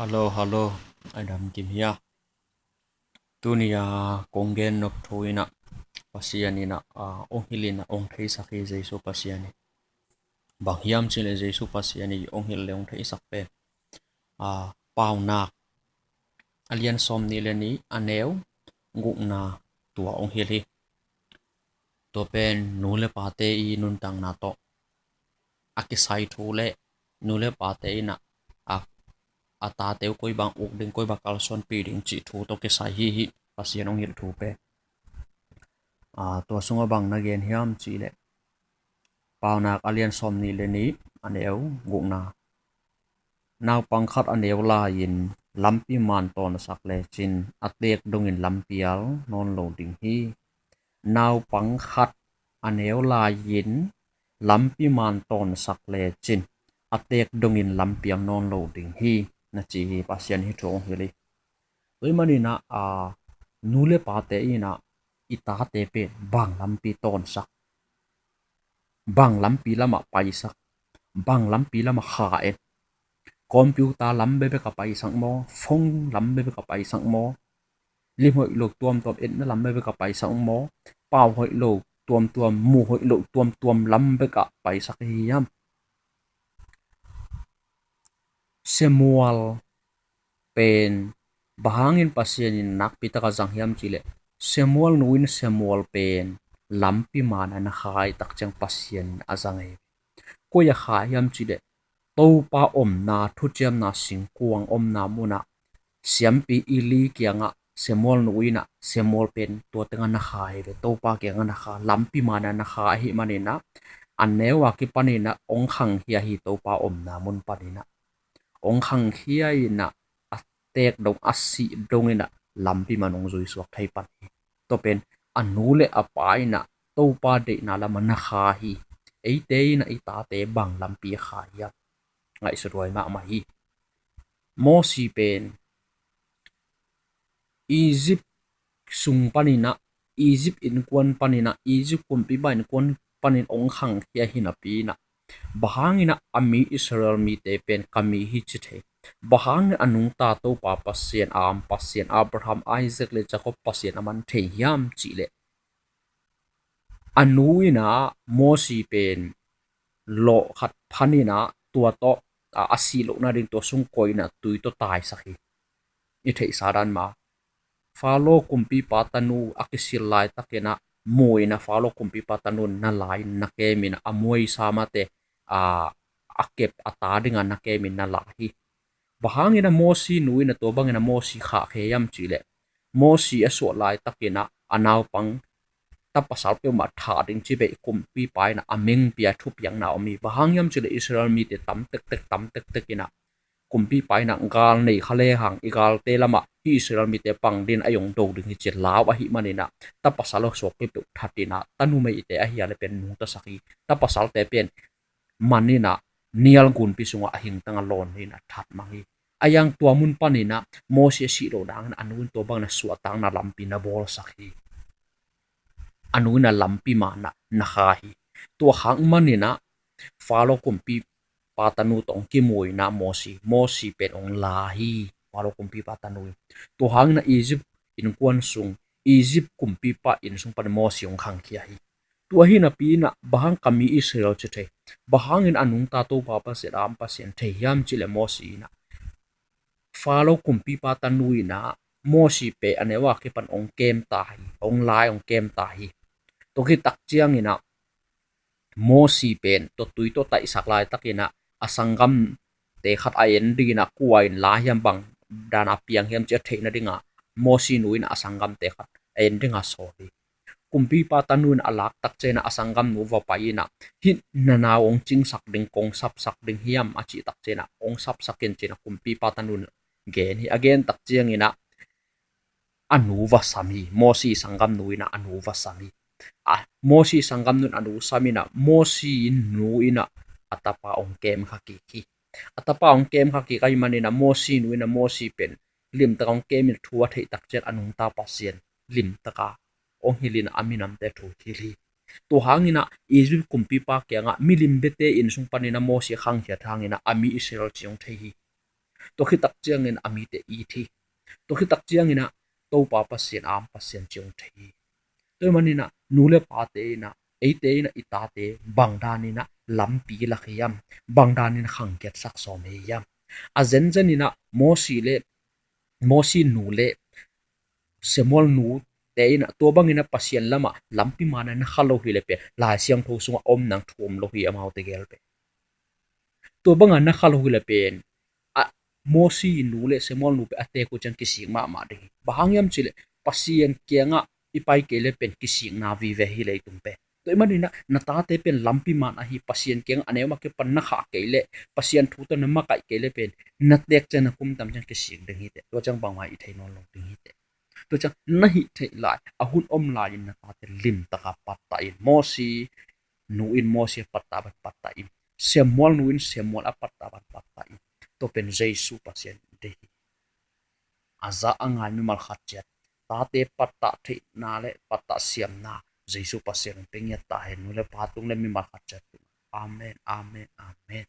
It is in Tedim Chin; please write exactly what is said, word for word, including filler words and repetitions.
Hello, hello. Ai dam kim hia. Tuni a kong gen nop thu in ah Pasian in ah, ah, ong hilh in ah ong theisak hi Jesu Pasian in. Bang hiam cih leh Jesu Pasian in ong hilh le ong theisak pen, ah, Paunak a lian sawm nih le nih a neu gukna tua ong hilh hi. Tua pen nu le pate i nuntakna tawh a kisai thu le nu le pate in ah a, a tate uh koi bang uk ding, koi bang kalsuanpih ding cih thu tawh kisai hi hi. Pasian ong hilh thu pen, ah, tua sungah bang na gen hiam cih leh Paunak a lian sawm nih le nih a neu gukna. Naupang khat a neu lai-in lampi man tawnsak lecin a teek dongin lampial nawn lo ding hi. Naupang khat a neu lai-in lampi man tawnsak lecin a teek dongin lampial nawn lo ding hi, na ci hi. Pasian hih thu ong hilh hi. Tua ahih manin ah, ah, nu le pate in ah i tate pen bang lampi tawnsak, bang lampi lamah paisak, bang lampi lamah kha en. Computer lam bekbek a paisak maw, phone lam bekbek a paisak maw, lim hoih lo tuamtuam, etna lam bekbek a paisak maw, pau hoih lo tuamtuam, mu hoih lo tuamtuam lam bek a paisak hi hiam? Samuel pen bang hangin Pasian in nakpi taka zang hiam cih leh Samuel nu in Samuel pen lampi man a na kha tak ciang Pasian in a zang hi. Koi a kha hiam cih leh Topa omna, thuciamna singkuang omna munah siampi Eli kiangah Samuel nu in ah Samuel pen tua tengah na kha hi ve, Topa kiangah na kha, lampi man a na kha ahih manin ah a neu a kipanin ah ong khangkhia hi. Topa omna mun panin ah ong khangkhia in ah a teek dong, a sih dongin ah lampi man ong zui suak thei pan hi. Tua pen a nu le a pa in ah Topa deihna lamah na kha hi. Eite in ah i tate bang lampi a kha hiam? Ngaihsut huai mahmah hi. Mosi pen Egypt sung panin ah, Egypt innkuan panin ah, Egypt kumpipa innkuan panin ong khangkhia hi napi in ah, bang hangin ah a mi Israel mite pen ka mi hi ci thei? Bang hangin a nungta Topa Pasian, a am Pasian, Abraham, Isaac le Jacob Pasian a man thei hiam cih leh a nu in ah Mosi pen lawh khat phan in ah tua tawh, a, a sih lohna ding tua sung koih in ah tui tawh taisak hi. I theihsa dan mah, Faro kumpipa tanu a kisil laitakin ah mu in ah Faro kumpipa tanu na la in na kem in ah a muaisa mate, a, a kep a ta dingah na kem in na la hi. Bang hangin ah Mosi nu in ah tua bangin ah Mosi khahkhia hiam cih leh Mosi a suah laitakin ah a naupang ta pasal peuhmah thah ding ci beh kumpipa in ah a meng pia, thupiakna om hi. Bang hang hiam cih leh Israel mite tam tektek, tam tektek in ah kumpipa in ah gal nei kha lehang i galte lamah hih Israel mite pang dingin a ong do ding hi ci lau ahih manin ah ta pasal a suak peuhpeuh that in ah ta numeite ahi a leh pen nungtasak hi. Ta pasalte pen man in ah nial gunpi sungah a hingtang a lawn in ah that mang hi. A yang tua mun panin ah Mosi a sih loh dangin a nu in tua bangin ah suahtakna lampi na bawlsak hi. A nu in ah lampi man a na kha hi. Tua hang manin ah Faro kumpipa tanu tawh ong kimu in ah Mosi, Mosi pen ong la hi. Faro kumpipa tanu in. Tua hangin ah Egypt innkuan sung, Egypt kumpipa inn sung panin Mosi ong khangkhia hi. Tua hi napi in ah bang hang ka mi Israel ci thei? Bang hangin a nungta Topa Pasian, a am Pasian thei hiam cih leh Mosi in ah Faro kumpipa tanu in ah Mosi pen a neu a kipan ong kem ta hi, ong la, ong kem ta hi. Tua khit tak ciangin ah Mosi pen tua tui tawh taisak laitakin ah a sanggamte khat a en dingin ah kua in la hiam, bang dan a piang hiam cih a theihna dingah Mosi nu in ah a sanggamte khat a en dingah sawl hi. Kumpipa tanu in a lak tak ciangin ah a sanggamnu va pai in ah, hih na nau ong cingsak ding, kong sapsak ding hiam a cih tak ciangin ah ong sapsak in ci-in ah kumpipa tanu in gen hi. A gen tak ciangin ah a nu va sam hi. Mosi sanggamnu in ah a nu va sam hi. A, Mosi sanggamnu in a nu sam in ah Mosi nu in ah a tapa ong kem kha kik hi. A tapa ong kem kha kik ahih manin ah Mosi nu in ah Mosi pen limtak ong kem in thu a theih tak ciang a nungta Pasian limtak a ong hilh in ah a minamte thu hilh hi. Tua hangin ah Egypt kumpipa kiangah milim biate inn sung panin ah Mosi a khangkhia hangin ah a mi Israel ci ong thei hi. Tua khit tak ciangin a mite it hi. Tua khit tak ciangin ah Topa Pasian a om Pasian ci hong thei hi. Tua ahih manin ah nu le pate in ah, eite in ah i tate bang danin ah lampi lak hiam, bang danin ah khangkiatsak sawm hiam? A zenzen in ah Mosi le, Mosi nu le Samuel nu te in ah tua bangin ah Pasian lamah lampi man ah na kha lo hi le pen, Lai Siangtho sungah om nang thu om lo hi, amaute gel pen. Tua banga na kha lo hi le pen, a, Mosi nu le Samuel nu pen a teek uh ciang kisik mahmah ding hi. Bang hang hiam cih leh Pasian kiangah i pai kei le pen kisikna vive hi leitung pen. Tua ahih manin ah na tate pen lampi man ahi, Pasian kiangah a neu mah kipan na khah kei le, Pasian thu tawh na makaih kei le pen, na teek ciang na kum tam ciang kisik ding hi teh. Tua ciang bangmah i thei nawn lo ding hi teh. Tua ciang na hih theih lai, a hun om lai-in na tate limtaka pattah in, Mosi nu in Mosi a pattah bang pattah in, Samuel nu in Samuel a pattah bang pattah in, tua pen Jesu Pasian deih hi. A za a ngai mimal khat ciat tate pattah theihna le pattah siamna Jesu Pasian in pe ngiat ta hen. Nu le pa tung le mimal khat ciat tung. Amen, amen, amen.